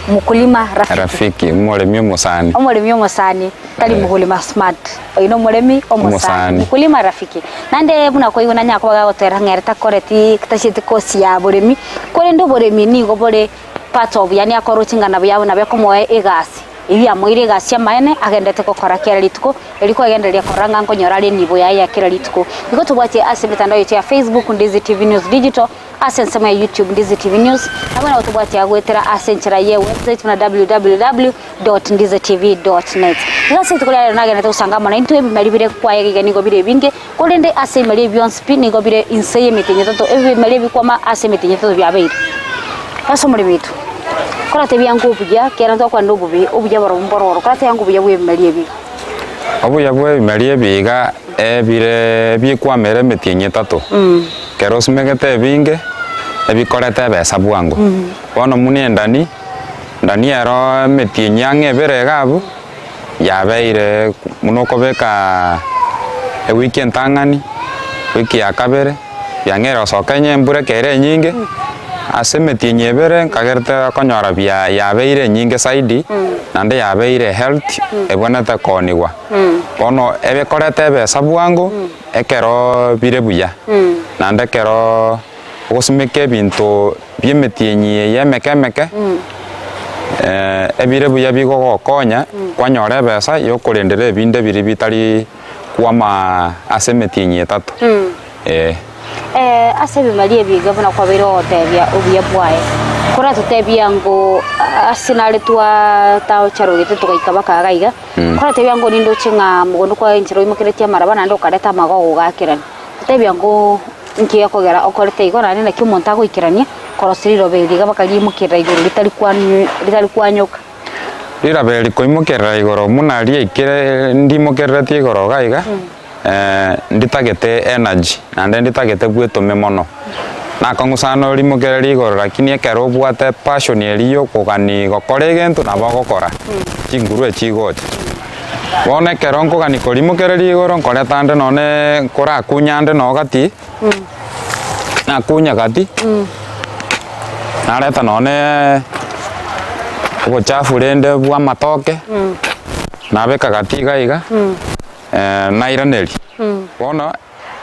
Mkulima Rafiki. Rafiki, omoremi omosani. Omoremi omosani, tari Mkulima Smart. Oyo nomoremi omosani. Omosani. Mkulima Rafiki. Naende buna kwaigwa nanyara koba gagotera ng'a ere takoreti tacheti kosi ya boremi, korende oboremi nigo bore part of yaani akoroche ng'a nabo yabo nabo ekomoa egasi. Eyio yamoeire egasi y'amaene agenderete gokora kera rituko, erio koegendereria korora ng'a nkonyora are enibo yaye ya kera rituko. Igo tobwatie ase emetandao yaito ya Facebook, Ndizi TV News Digital, ase ensemo ya YouTube, Ndizi TV News, nabo nabo tobwatie goetera ase enchera ye website buna www dot ndizi tv dot net. Igo ase rituko ria rero nagenderete gosanga amo naintwe ebimeri bire kwaye iga nigo bire ebinge, korende ase ebimeri ebi bionsi pi nigo bire inse y'emetienyi etato, ebimeri ebikwama ase emetienyi etato biabeire. Ase omoremi oito, koratebia ng'a obuya, ekiagera ntwakwanire obobe, obuya barobwo mbororo, koratebia ng'a obuya bw'ebimeri ebi. Obuya bw'ebimeri ebi iga ebire bikwamera emetienyi etato, ekero osimegete ebinge, ebikorete ebesa bwango. Bono buna endani, endani ero emetienyi ang'e ebere iga abwo, yabeire buna okobeka ewiki entang'ani, ewiki ya kabere, yang'eire gosoka onye embura ekere enyinge, ase emetienyi ebere nkagerete okonyora bia yabeire enyinge zaidi, naende yabeire healthy ebwenerete koonigwa. Bono ebikoreta ebesa bwango, ekero bire buya, naende ekero ogosimeka ebinto bia emetienyi eye emeke emeke, ebire buya bigogokonya kwanyora ebesa ya okorendera ebinde biria bitari kwama ase emetienyi etato, eh. Ase ebimeri ebi iga buna kwabeire ogotebia obuya bwaye, koratotebia ng'o ase nare twatacharogete togaika mpaka iga iga, koratebia ng'o nindoche ng'a mogondo kwaye enchera oimokeretie amaraba naende okareta amagogo ogakerania, totebia ng'o Inki gekogera okorete igo, naende naki omonto agoikerania korosia riroba eri iga bakariimokerera igoro ritari ritari kwanyoka? Riroba eri koimokerera igoro buna riaikire ndimokereretie igoro iga iga, nditagete energy naende nditagete bwetome mono. Nakong'u sana orimokererie igoro lakini ekero obwate passion eria ya okogani gokora egento nabo ogokora, chinguru echi chigocha. Bono ekero nkogania korimokereria igoro nkoreta ande nonye nkorakunya ande noo gati, nakunya gati, nareta nonye obochafu rende bwa amatoke, nabeka gati iga iga, nairaneria. Bono.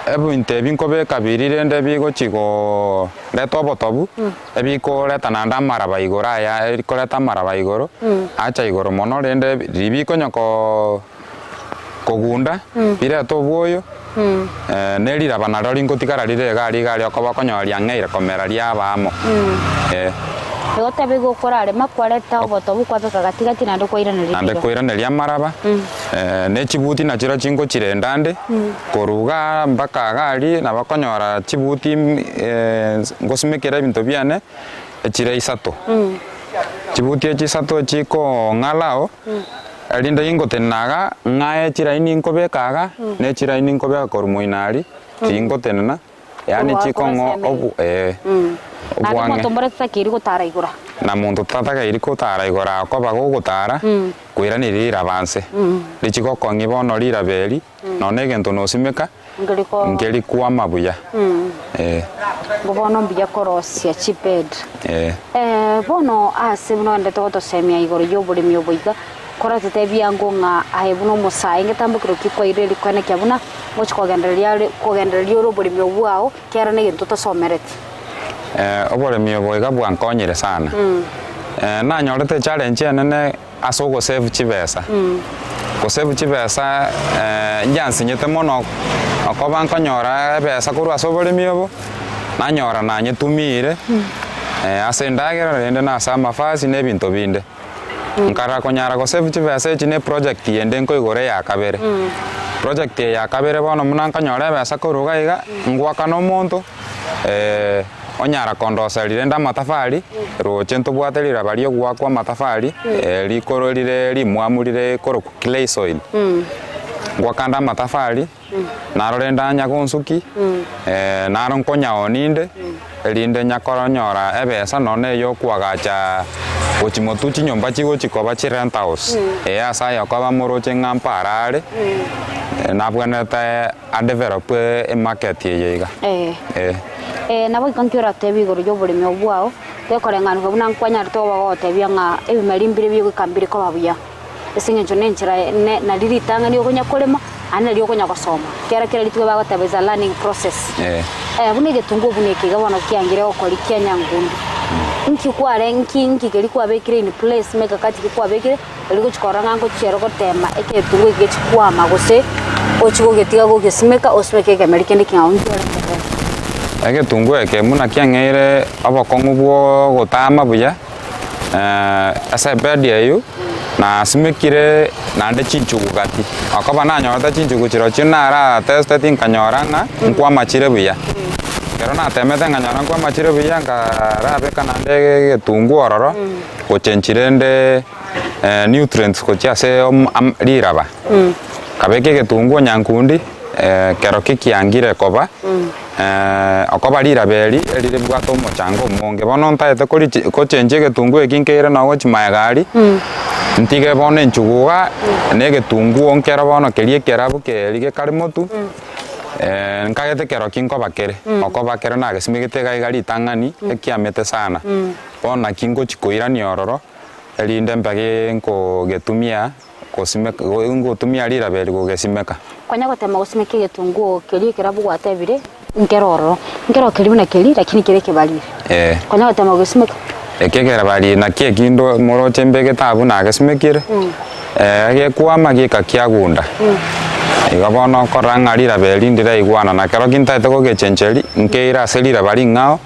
Ebinto ebi nkobeka biria rende bigochia koreta obotobu, ebikoreta naende amaraba igoro aya ebikoreta amaraba igoro, acha igoro mono rende riria bikonya koo kogunda, birete obwoyo, na eriraba nario ringotigara rire iga aria iga aria okoba okonyora riang'eire komera riaba amo, eh. Igo tebe igo okorarema kwareta obotobu kwabeka gati gati naende kwairaneria Naende riroba. kwairaneria amaraba, ne chibuti nachirechio chingochirenda ande. Korwa igaa mpaka iga aria nabo okonyora chibuti ngosimekera ebinto biane echire isato. Chibuti echi isato chikong'alao, Erinde ingotenena iga, ng'aye chiraini nkobeka iga, ne chiraini nkobeka korwa moino aria, tingotenena, yaani Korwa chikong'o korwa obu eh, Naende obwang'e. omonto mbore tatakeiri gotara igoro. Na monto tatagairi kotara igoro akoba gogotara, koirania riraba nse. Richi gokong'ia bono riraba eri, nonya egento nosimeka, Nkeriko nkeri kwama buya. Eh. Ngo bono mbuya korosia chibed. Eh. Eh, bono ase buna oendete gotosemia igoro y'oboremi obo iga, koratotebie ango ng'a aye buna omosae ngetambokero ki kwairire rikwenekia buna ngochi kogendereria are kogendereria ore oboremi obwo bwao kera na egento otosomereti. Eh, oboremi obo iga bwankonyire sana. Eh, nanyorete echallenge enene ase ogosave chibesa. Gosave chibesa ngiansinyete mono okoba nkonyora ebesa korwa ase oboremi obo, nanyora nanyetumiire ase endagera rende na ase amafasi na ebinto binde. Nkarora konyara gosave chibesa echi na eproject ende nkoigora eya kabere. Project eye ya kabere bono buna nkonyora ebesa korwa iga iga, ngoakana omonto. Onyara kondoseria rende amatafari, roche ntobwate riraba ri'ogoakwa amatafari, rikoro rire rimwamu rire korokwa clay soil. Ngwakande amatafari, naro rende anya gonsuki, naro nkonyaoni inde, erinde nyakoronyora ebesa nonya na ey'okoagacha gochia motwe chinyomba chigochia koba chi rent house. Ase aya okoba moroche ng'a mpare are, nabwenerete. Adevelop emarket eye iga. Eh. Eh. Eh, nabo igo nki oratebie igoro y'oboremi obwo bwao, gekoreng'anigwa buna nkwanyarete koba gogotebia ng'a ebimeri mbire bigoika mbire koba buya. Ase eng'encho na enchera ne nari ritang'ani okonya korema, naende nari okonya gosoma. Ekiagera kera rituko bagoteba is a learning process. Eh. Eh, buna egetunguo buna eke iga bono kiangire gokori kia nyangundi, nki kware nki nki keria kwabekire in place mikakati ki kwabekire. Erio gochia korora ng'a ngochia ere gotema egetunguo eke gechia kwama gose ochie gogetiga gogesimeka osimeke ekemeri kende ekeng'ao inki orengerere? Egetunguo eke buna kiang'eire obokong'u bwa ogotama buya, ase ebed eywo, nasimekire naende chinchugu gati, okoba nanyorete chinchugu chirochio nara testeti nkanyora ng'a nkwama chire buya. Ekero natemete nkanyora nkwama chire buya nkarabeka naende egetunguo ororo. Gochenchi rende nutrients gochia ase riraba, nkabeka egetunguo nyankundi ekero kikiangire koba, okoba riraba eri eriribwate omochanga omonge. Bono ntagete korichi gochenchia egetunguo eki nkeire noo gochia magega aria, ntige bono enchugu igaa, na egetunguo nkero bono keria ekerabu keria gekare motwe, nkagete kero ki nkoba kere, okoba kero nagesimegete iga iga ritang'ani, ekiamete sana. Bono naki ngochia koirania ororo, erinde mbage nkogetumia gosimeka ngotumia riraba eri gogesimeka. Konya gotema gosimeka egetunguo keria ekerabu gwatebire, nkere ororo, nkero keria buna keria lakini kere ekebariri. Eh. Konya gotema gogesimeka. Eke ekerabari naki ekindo moroche mbegete abwo nagesimekire, egekwama gieka kiagunda. Igo bono okorora ng'a riraba eri ndiraigwana na kero gintagete gogechencheri, nkeire ase riraba ring'ao.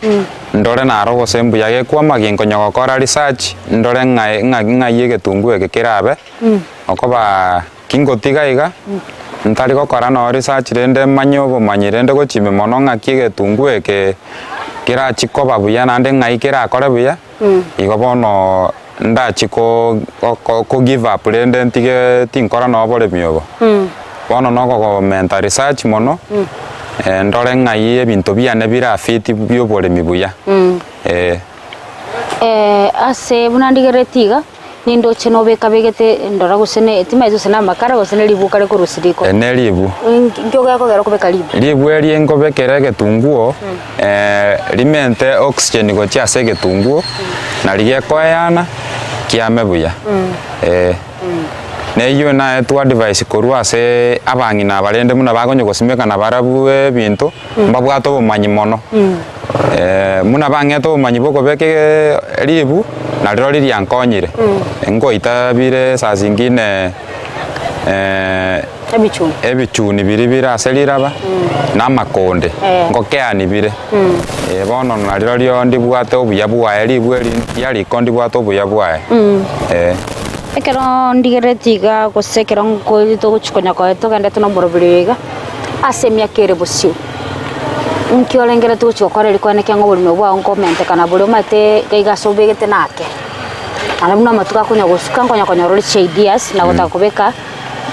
Ndore naro gose mbuya gekwama ginkonya gokora research ndore ng'a ng'a ng'ai egetunguo eke kerabe, okoba kingotiga iga, ntari gokora noo research rende manye obomanyi rende gochia ime mono ng'aki egetunguo eke kerachie koba buya naende ng'ai kerakore buya, igo bono ndachie ko ko ko give up rende ntige tinkora noo oboremi obo. Bono nokogomenta research mono, ndore ng'ai ebinto biane bira fit bia oboremi buya, eh. Ase buna ndigereretie iga, nindoche nobekabegete ndora gose ne timanyeti gose na amakara gose ne ribu okare korusia riko. Ne ribu. Nki okogera okobeka ribu? Ribu eri nkobekera egetunguo, rimente oxygen gochia ase egetunguo, nari gekoeyana, kiame buya, eh. Neyio naetwe advice korwa ase abang'ina aba rende buna bakonya gosimeka na barabwo ebinto, mbabwate obomanyi mono. Buna bang'ete obomanyi bwa okobeka ribu, narirorio riankonyire, ngoita bire saa zingine Ebichuni. ebichuni biria bire ase riraba, na amakonde, ngokeani bire. Bono narirorio ndibwate obuya bwaye ribu eri ria riko ndibwate obuya bwaye, eh. Ekero ndigereretie iga gose ekero nkoirete togochia konya koe togendete na omoroberi oyo iga, ase emiaka ere bosio, nki orengereretie gochia gokora erio koenekia ng'a oborimo bwao nkomentekana bore omanyete iga iga ase obegete nake. Naende buna amatuko akonya gosuka nkonya konyora ore chiideas na gotaka kobeka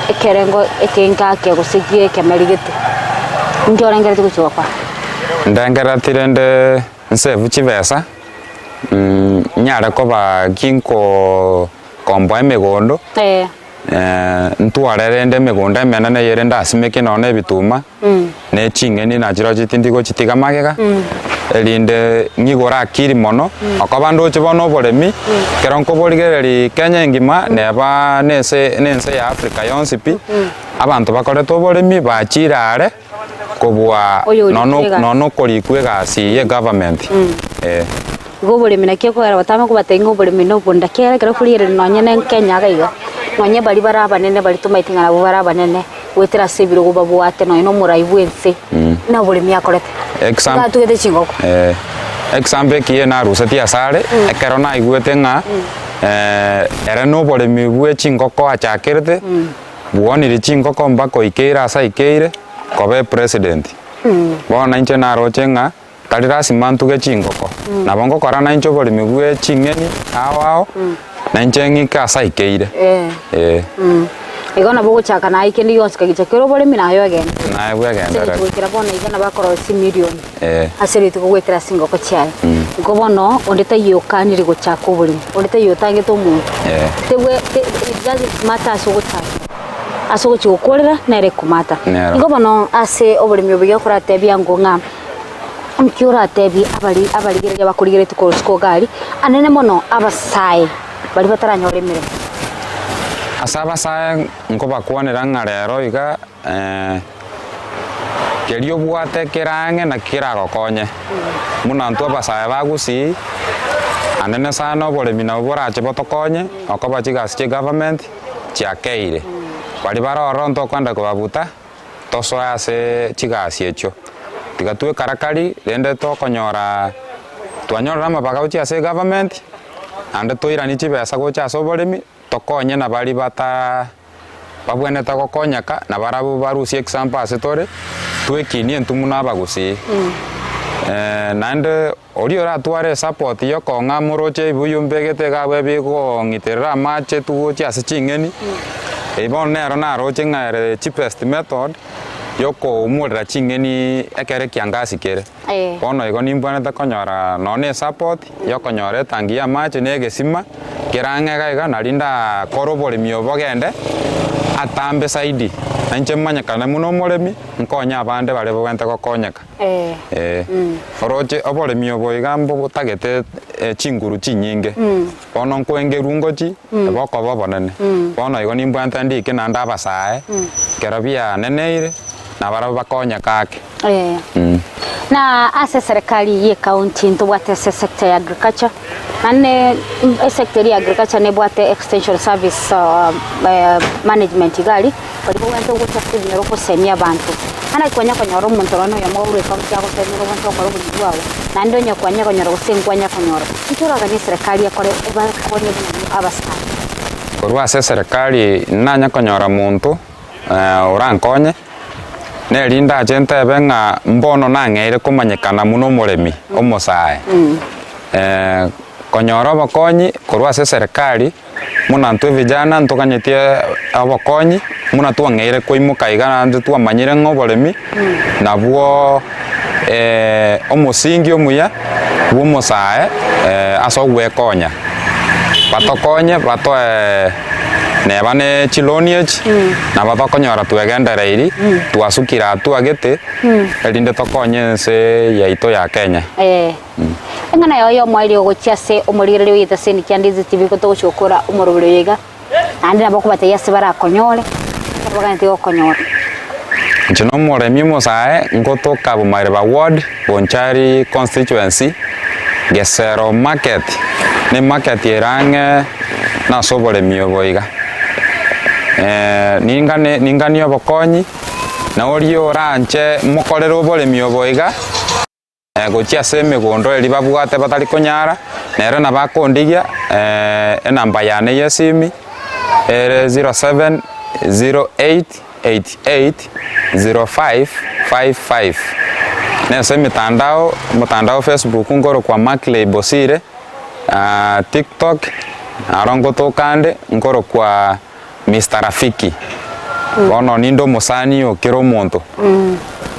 ekerengo ekenke ake gose gie ekemeri gete. Inki orengeretie gochia gokora? Ndengeretie rende nsave chibesa, nyare koba ginko komboa emegondo, ntware rende emegondo emenene eye rende asimeke nonya na ebituma, ne ching'eni nachirochio tindi gochitiga magega, erinde ng'igore akili mono, okoba ndoche bono oboremi, ekero nkoborigereria Kenya engima, neba na ense na ense ya Africa yonsi pi, abanto bakorete oboremi bachire are, kobua Oyorikire nono egasi. nono okorikwa egasi ye government, eh. Igo oboremi naki okogera batame kobatebia ng'a oboremi na obonda kera ekero okorigereria nonye na Kenya iga iga, nonye baria bare abanene baria tomaeti ng'a nabwo bare abanene, goetera ase ebirogo babwate nonye na omorai bwa ense, na oboremi akorete. Exam- Iga atugete chingoko. Eh, example ekiya narusetie asare, ekero naigwete ng'a ere na oboremi bwe chingoko achakerete, bwonire chingoko mpaka oikeire ase aikeire, koba epresident. Bono inche naroche ng'a Tari lasima ntuge chingoko, nabo ngokora nainche oboremi bwe ching'eni ao ao, nainche ng'ike ase aikeire. Ee. Igo nabo ogochaka naye kende gionsi kagicha kere oboremi naye ogende. Naye bwegenderere. Ase goikera bono iga nabo akorosia emilioni. Ee. Ase rituko goetera ase chingoko chiaye. Igo bono onde taiyo okanire gochaka oboremi, onde taiyo otangete omonto. Ee. Tebwe te it doesn't matter ase ogochakera. Ase ogochia gokorera nere ekomata. Nero. Igo bono ase oboremi obo iga okoratebia ango ng'a nki oratebie abari abarigereria bakorigeretie korwa isiko iga aria, anene mono abasae baria bataranyora emeremo. Ase abasae nkobakwanera ng'a rero iga keria obwate kere ang'e naki keragokonye. Buna intwe abasae ba Gusii, anene sana oboremi nabo borache botokonye, okoba chigasi chia egovernment chiakeire. Baria bare ororo ntokwenda kobabuta, tosoe ase chigasi echio. Tiga twekarakari rende tokonyora twanyorire amabaga gochia ase egovernment, naende toiranie chibesa gocha ase oboremi, tokonye na baria bata babwenerete gokonyeka, na barabwo barusie example ase tore, twekinie intwe buna abagusii. Naende oria oratware esupport ya okong'a moroche ebibuyu mbegete iga abwo ebigong'iterera amache tugochia ase ching'eni, eyio bono nero naroche ng'a ere cheapest method ya okoumorera ching'eni ekero ekiangasi kere. Bono igo nimbwenerete konyora nonye na esupport ya okonyora etangi ya amache na egesima kere ang'e iga iga nari ndakore oboremi obo bogende atambe zaidi, na inche manyekane buna omoremi nkonye abande baria babwenerete gokonyeka. Ee. Oroche oboremi obo iga mbotagete chinguru chinyinge, bono nkoengerwa ngochi bokoba obonene. Bono igo nimbwate ndike naende abasae, ekero bianeneire, nabarabwo bakonyeke ake. Na ase eserekari ye county ntobwate ase esector ya agriculture, naende esector eria ya agriculture nebwate extension service management iga aria, baria babwenerete gocha ase ebinyoro gosemia abanto. Naende kwanya konyora omonto nonye na oyomo korwa ecounty agosemia obwenerete gokora oboremi bwao, naende onye kwanya konyora gose nkwanya konyora, inki oraganie eserekari ekore ebakonye buna inwe abasae? Korwa ase eserekari nanya konyora monto orankonye, neri ndache ntebe ng'a mbono nang'eire komanyekana buna omoremi omosae. Konyora obokonyi korwa ase eserekari. Buna intwe vijana ntoganyetie obokonyi, buna twang'eire koimoka iga naende twamanyire ng'a oboremi nabwo omosingi omuya bwa omosae ase ogwekonya. Batokonye batoe neba ne chiloni echi, nabo tokonyora twegendereiri, twasukire hatua gete, erinde tokonye ense yaito ya Kenya. Eng'ana yao y'omoerio gochia ase omorigereria oye etaseni kia Ndizi TV gotogochia gokora omoroberi oyo iga, naende nabo okobatebia ase barakonyore, ekero baganetie gokonyora. Inche nomoremi omosae ngotoka Bomaereba Ward, Bonchari Constituency, Gesero Market, ne market ere ang'e nase oboremi obo iga. Ningane ninganie obokonyi, na oria oranche mokorere oboremi obo iga. Gochia ase emegondo eria babwate batari konyara, nere nabo akondigia enamba yane y'esimi ere 0708880555. Nese emitandao, omotandao Facebook nkorokwa Mackley Bosire, TikTok. Naro ngotoka ande nkorokwa Mister Rafiki. Bono ninde omosani o kera omonto.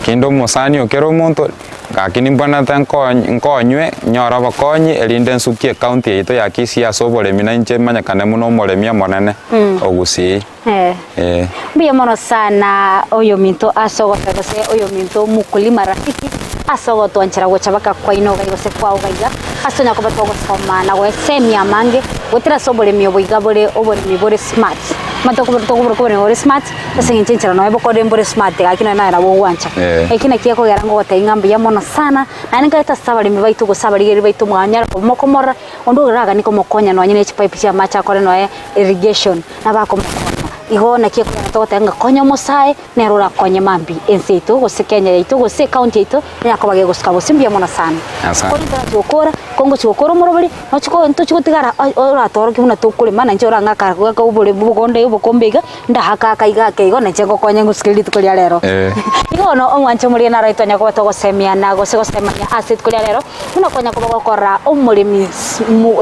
Kinde omosani o kera omonto, gaki nimbwenerete nko- nkonywe, nyore obokonyi erinde nsukie ecounty yaito ya Kisii ase oboremi na inche manyekane buna omoremi omonene o Gusii. Eh. Eh. Mbuya mono sana oyominto ase ogoteba gose oyominto mkulima rafiki ase ogotwanchera gocha baka kwaino iga gose kwao iga iga ase tonya koba togosoma na goesemia amange gotera ase oboremi obo iga bore oboremi bore smart omanyete okobora tokobora oboremi bore smart ase eng'encho enchera nonya bokore mbore smart gaki nonya naye nabo ogwancha. Eh. Eki nakio gekogera ngogotebia ng'a mbuya mono sana naende nkareta ase abaremi baito gose abarigereria baito mwanyara koba mokomorora onde oraganie komokonya nonye ne chipipe chia amache akore noe irrigation. Nabakomokonya. Igo naki ekogera togoteba ng'a konya omosae, nere orakonye mambia ense yaito, gose Kenya yaito, gose ecounty yaito, nyakoba gegosuka bosio mbuya mono sana. Asante. Korende torachi gokora, ko ngochi gokora omorobori, nochi ko ntochi gotigara o- oratorokie buna tokorema nainche orang'ake aka obore obogonda obokombe iga, ndahake aka iga ake igo nainche ngokonye ngosuke rituko ria rero. Eh. Igo bono omwanche omoria naro twanya koba togosemia na gose gosemania ase rituko ria rero, Buna konya koba gokora omoremi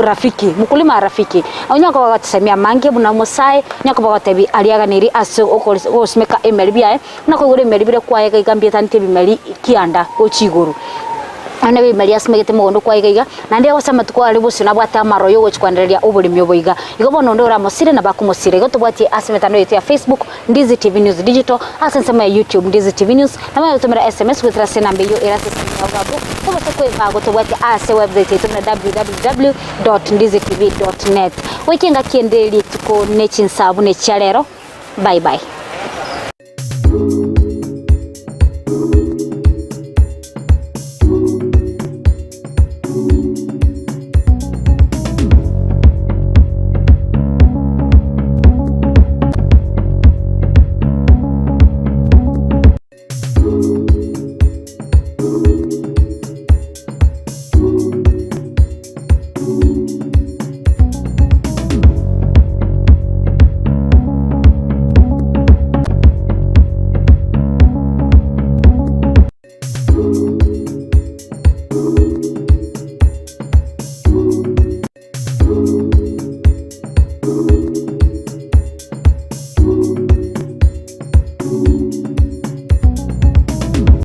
rafiki, mkulima rafiki, onya koba gotesemia amange buna omosae, onya koba gotebi aria aganeirie ase ogosimeka emeri biaye, buna koigora emeri bire kwaye iga iga mbiataneti ebimeri kianda gochia igoro. Nonya ebimeri asimegete mogondo kwaye iga iga, naende ase amatuko are bosio nabwate amaroyo ogochia koendereria oboremi obo iga. Igo bono onde oramosire nabo akomosira. Igo tobwatie ase emetandao yaito ya Facebook, Ndizi TV News Digital, ase ensemo ya YouTube Ndizi TV News, nabo ogotomera SMS goetera ase enamba eyio ere ase esimi yao gabu, kobasa kwebaa gotobwatia ase website yaito buna www.ndizitv.net. Goika engaki ende rituko ne chinsaa buna echia rero. Bye bye.